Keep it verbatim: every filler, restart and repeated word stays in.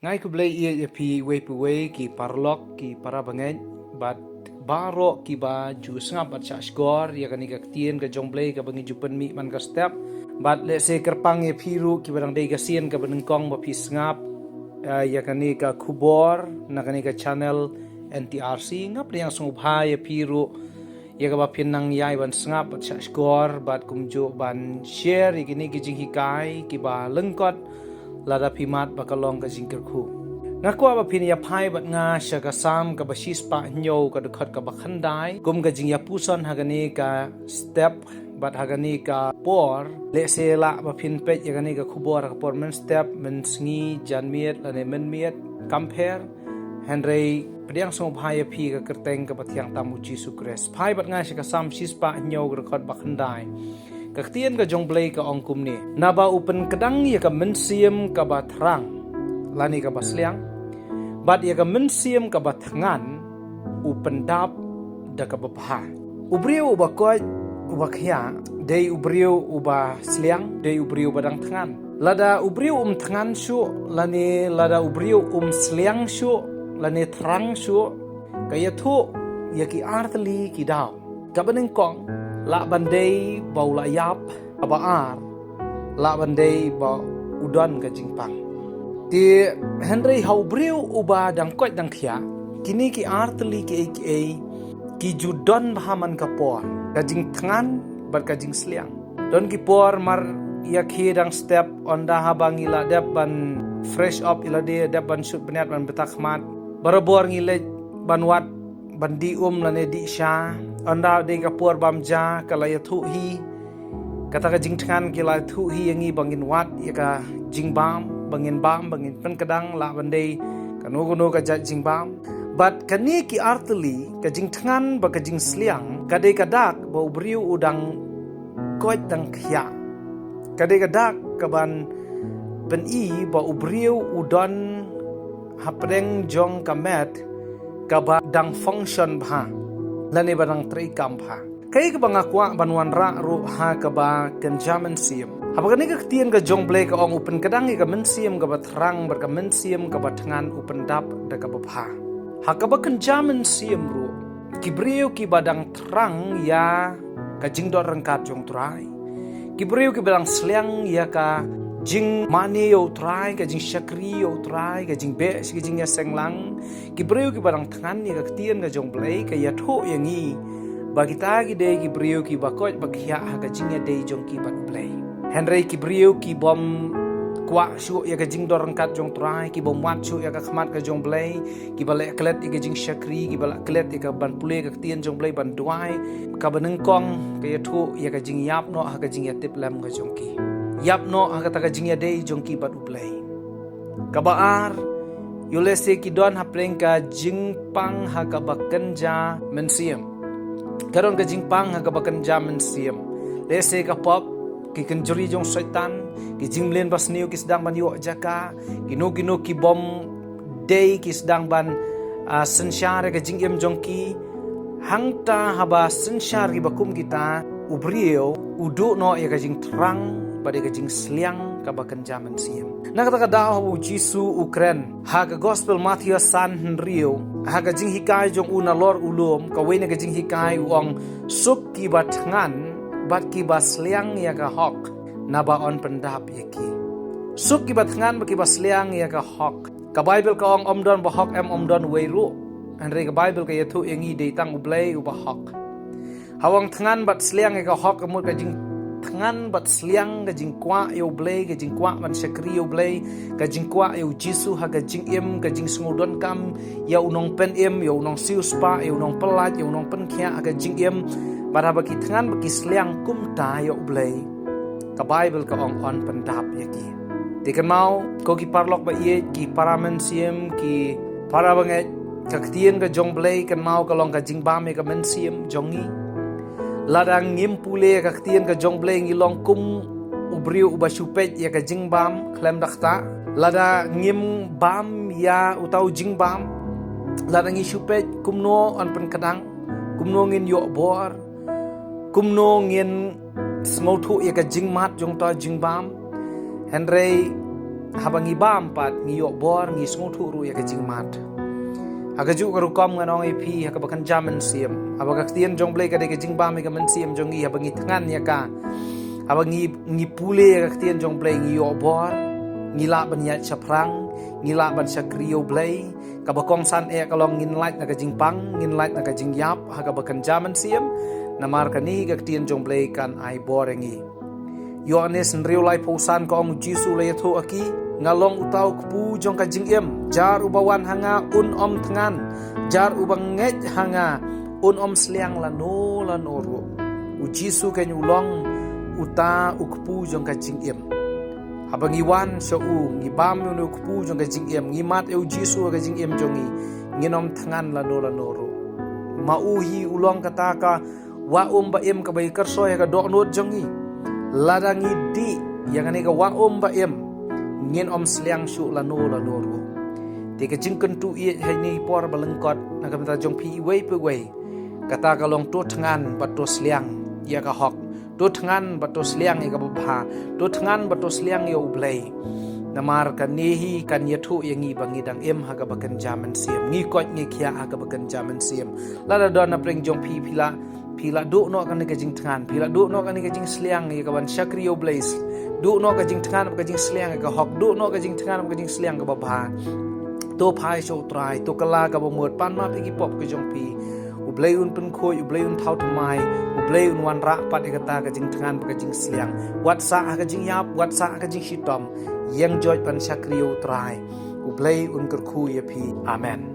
Ngai khublei ïa phi wei pa wei ki paralok ki para bangeit bad baroh kiba ju sngap bad shah shkor ïa kane ka ktien ka jong Blei kaba ngi ju pynmih man ka step. Bad lehse kyrpang ïa phi ruh kiba dang dei ka sien kaba nyngkong ba phi sngap ïa kane ka khubor na kane ka channel N T R C. Nga pdiang sngewbha ïa phi ruh ïa kaba phin nang ïai ban sngap bad shah shkor bad kumjuh ban share ïa kine ki jinghikai kiba lyngkot lada phi mad ba ka long ka jingkyrkhu. Nga kwah ba phin ïa phai bad nga sha ka Salm kaba shispah hynñiew ka dkhot kaba khyndai kum ka jingïapuson ha kane ka step bad ha kane ka por. Lehse lah ba phin peit ïa kane ka khubor ha ka por mynstep, mynsngi, janmiet lane mynmiet, kam pher. Hynrei pdiang sngewbha ïa phi ka kyrteng kaba thiang tam U Jisu Khrist. Phai bad nga sha ka Salm shispah hynñiew ka dkhot ba khyndai. Ka ktien ka jong Blei ka ong kumne: Naba u pynkdang ïa ka mynsiem kaba thrang lane kaba sliang, bad ïa ka mynsiem kaba thngan u pyndap da kaba bha. U briew uba koit uba khiah dei u briew uba sliang, dei u briew ba dang thngan. Lada u briew um thngan shuh lane lada u briew um sliang shuh lane thrang shuh, ka ïathuh ïa ki artylli ki daw. Kaba nyngkong, lah ban dei ba u la ïap. Kaba ar, lah ban dei ba u don ka jingpang. Te hynrei ha u briew uba dang koit dang khiah, kine ki artylli kiei kiei ki ju don bha man ka por, ka jingthngan bad ka jingsliang. Don ki por mar ïa ki dang step, ynda haba ngi la dep ban fresh up ïa lade, dep ban shu bniat ban bta khmat, barabor ngi leit ban wad ban dih um lane dih sha. Ynda dei ka por bam ja ka la ïathuh hi, kata ka jingthngan ki la ïathuh hi ïa ngi ba ngin wad ïa ka jingbam, ba ngin bam, ba ngin pynkdang, lah ban dei kano kano ka jait jingbam. Bad kane ki artylli, ka jingthngan bad ka jingsliang, ka dei ka dak ba u briew u dang koit dang khiah. Ka dei ka dak kaban pyni ba u briew u don hapdeng jong ka met kaba dang function bha lane ba dang treikam bha. Kaei kaba nga kwah ban wanrah ruh ha kaba kynja mynsiem. Haba kane ka ktien ka jong Blei ka ong u pynkdang ïa ka mynsiem kaba thrang bad ka mynsiem kaba thngan u pyndap da kaba bha. Ha kaba kynja mynsiem ruh, ki briew kiba dang thrang ïa ka jingdon ryngkat jong U Trai, ki briew kiba dang sliang ïa ka jingmane ïa U Trai, ka jingshakri ïa U Trai, ka jingbeh sha ka jingïaseng lang, ki briew kiba dang thngan ïa ka ktien ka jong Blei ka ïathuh ïa ngi ba kita ki dei ki briew kiba koit ba khiah ha ka jingïadei jong ki bad U Blei. Hynrei ki briew ki bym kwah shuh ïa ka jingdon ryngkat jong U Trai, ki bym wad shuh ïa ka khmat ka jong Blei, kiba leh klet ïa ka jingshakri, kiba leh klet ïa ka ban pule ka ktien jong Blei, ban duwai, kaba nyngkong ka ïathuh ïa ka jingïap noh ha ka jingïatiplem ka jong ki. Ïap noh ha kata ka jingïadei jong ki bad U Blei. Kaba ar, ïoh lehse ki don hapdeng ka jingpang ha kaba kynja mynsiem. Ka don ka jingpang ha kaba kynja mynsiem. Lehse ka pop, ki kynjri jong Soitan, ki jingmlien basniew ki sdang ban ïoh jaka, kino kino ki bym dei ki sdang ban, ah, synshar ïa ka jingim jong ki. Hangta haba synshar kiba kum kita, u briew u duh noh ïa ka jingthrang bad ïa ka jingsliang kaba kynja mynsiem. Na kata ka daw haba U Jisu u kren ha ka Gospel Mathaios san hynriew, ha ka jinghikai jong u nalor u lum, kawei na ka jinghikai u ong, suk kiba thngan bad kiba sliang ïa ka hok, naba yn pyndap ïa ki. Suk kiba thngan bad kiba sliang ïa ka hok. Ka Baibl ka ong ym don ba hok, em, ym don wei ruh. Hynrei ka Baibl ka ïathuh ïa ngi dei tang U Blei uba hok. Haba ong thngan bad sliang ïa ka hok, ka mut ka jingthngan bad sliang, ka jingkwah ïa U Blei, ka jingkwah ban shakri ïa U Blei, ka jingkwah ïa U Jisu ha ka jingim, ka jingsngewdonkam ïa u nongpynim, ïa u nongsiewspah, ïa u nongpyllait, ïa u nongpynkhiah ha ka jingim. Bad haba ki thngan bad ki sliang kumta ïa U Blei, ka Baibl ka ong yn pyndap ïa ki. Te kynmaw, ko ki paralok ba ïeit, ki para mynsiem, ki para bangeit, ka ktien ka jong Blei kynmaw ka long ka jingbam ïa ka mynsiem jong ngi. Lada ngim pule ïa ka ktien ka jong Blei ngi long kum u briew uba shu peit ïa ka jingbam khlem da ktah. Lada ngim bam ïa uta u jingbam, lada ngi shu peit kumno yn pynkdang, kumno ngin ïoh bor, kumno ngin sngewthuh ïa ka jingmad jong uta u jingbam. Hynrei Haba ngi bam pat ngi ïoh bor, ngi sngewthuh ruh ïa ka jingmad. Ha kajuh ka rukom ngan ong ïa phi ha kaba kynja mynsiem, haba ka ktien jong U Blei ka dei ka jingbam ïa ka mynsiem jong ngi, haba ngi thngan ïa ka, haba ngi, ngi pule ïa ka ktien jong U Blei ngi ïoh bor, ngi lah ban ïaid shaphrang, ngi lah ban shakri ïa U Blei. Kaba kongsan eh ka long ngin lait na ka jingpang, ngin lait na ka jingïap ha kaba kynja mynsiem. Namar kane ka ktien jong U Blei kan ai bor ïa ngi. Ïoannis hynriew laiphew san ka ong, U Jisu u la ïathuh ha ki, nga long uta u kpu jong ka jingim. Jar uba wan ha nga un ym thngan, jar uba ngeit ha nga un ym sliang lano lano ruh. U Jisu keiñ u long uta u kpu jong ka jingim. Haba ngi wan sha u, ngi bam ïa une u kpu jong ka jingim, ngi mad ïa U Jisu ha ka jingim jong ngi, ngin ym thngan lano lano ruh. Ma u hi u long kata ka wah um ba im kaba ïakyrsoi ha ka dohnud jong ngi. Lada ngi dih ïa kane ka wah um ba im, ngin ym sliang shuh lano lano ruh. Te ka jingkyntu ïa kane ka por ba lyngkot na ka bynta jong phi iwei pa iwei, kata ka long to thngan bad to sliang ïa ka hok. To thngan bad to sliang ïa kaba bha. To thngan bad to sliang ïa U Blei. Namar kane hi kan ïathuh ïa ngi ba ngi dang im ha kaba kynja mynsiem, ngi koit ngi khiah ha kaba kynja mynsiem. Lada don na pdeng jong phi, phi la, phi la duh noh kane ka jingthngan, phi la duh noh kane ka jingsliang ïa kaban shakri ïa U Blei. Duh noh ka jingthngan bad ka jingsliang ïa ka hok, duh noh ka jingthngan bad ka jingsliang kaba bha. To phai sha U Trai, to kylla kaba mut, pan map ïa ki pop ka jong phi. U Blei un pynkhuid, U Blei un thaw thymmai, U Blei un wanrah pat ïa kata ka jingthngan bad ka jingsliang. Wat sah ha ka jingïap, wat sah ha ka jingshitom. Ïeng joit ban shakri ïa U Trai. U Blei un kyrkhu ïa phi. Amen.